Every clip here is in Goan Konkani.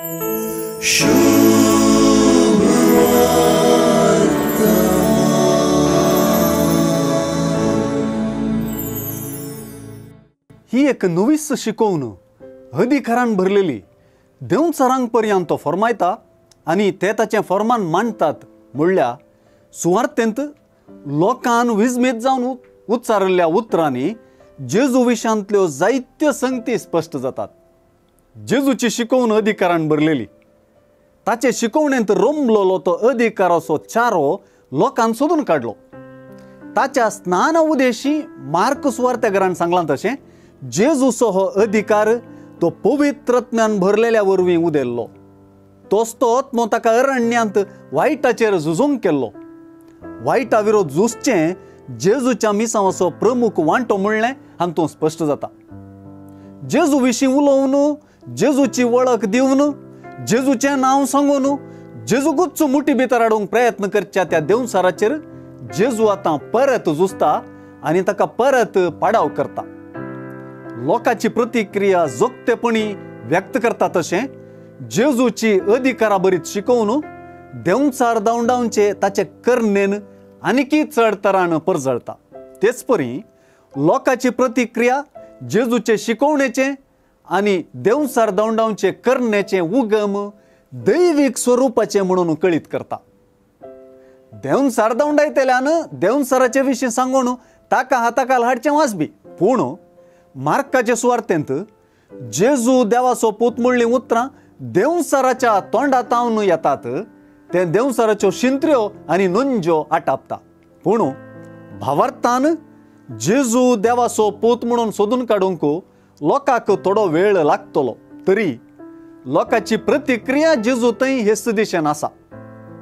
ही एक नवीच शिकोवन अधिकारान भरलेली देंवचारांक पर्यंत तो फॉर्मायता आनी ते ताचें फॉर्मान मांडटात म्हणल्यार सुवार्थेंत लोकान विजमीत जावन उच्चारिल्ल्या उतरांनी जेजू विशांतल्यो जायत्यो संगती स्पश्ट जातात। जेजूची शिकोवन अधिकारान भरलेली, ताचे शिकोवणेंत रोमलोलो तो अधिकाराचो चारो लोकान सोदून काडलो। ताच्या स्नान उदेशी मार्क सुवार्तेकारान सांगलां तशें जेजूचो हो अधिकार तो पवित्रत्म्यान भरलेल्या वरवीं उदेल्लो। तोच तो आत्मो ताका अरण्यांत वायटाचेर झुजूंक केल्लो। वायटा विरोध झुजचें जेजूच्या मिसांवाचो प्रमुख वांटो म्हणलें हातूंत स्पश्ट जाता। जेजू विशीं उलोवन, जेजूची वळख दिवन, जेजूचें नांव सांगून जेजूकूच मुठी भितर हाडूंक प्रयत्न करच्या त्या देंवचाराचेर जेजू आतां परत झुजता आनी ताका परत पाडाव करता। लोकांची प्रतिक्रिया जोगतेपणी व्यक्त करता तशें जेजूची अधिकारा बरीत शिकोवन देंवचार धांवडावचे ताचे करणेन आनीकय चड तरान परजळता। तेच परी लोकांची प्रतिक्रिया जेजूचे शिकोवणेचे आनी देंवचार धांवडावचे करणेचे उगम दैवीक स्वरुपाचे म्हणून कळीत करता। देंवचार धांवडायतल्यान देंवचाराचे विशीं सांगून ताका हाताखाल हाडचें वाजबी, पूण मार्काचे सुवार्थेंत जेजू देवाचो पूत म्हणलीं उतरां देंवचाराच्या तोंडातावन येतात ते देंवचाराच्यो शिंत्र्यो आनी नंज्यो आटापता। पूण भावार्थान जेजू देवाचो पूत म्हणून सोदून काडूंक लोकांक थोडो वेळ लागतलो, तरी लोकांची प्रतिक्रिया जेजू थंय हेच दिशेन आसा।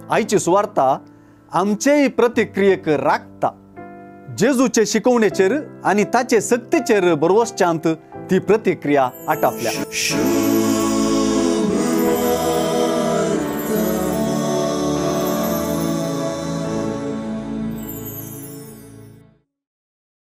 आयची सुवार्ता आमचेय प्रतिक्रियेक राखता। जेजूचे शिकोवणेचेर आनी ताचे सक्तीचेर बरवसच्यांत ती प्रतिक्रिया आटापल्या।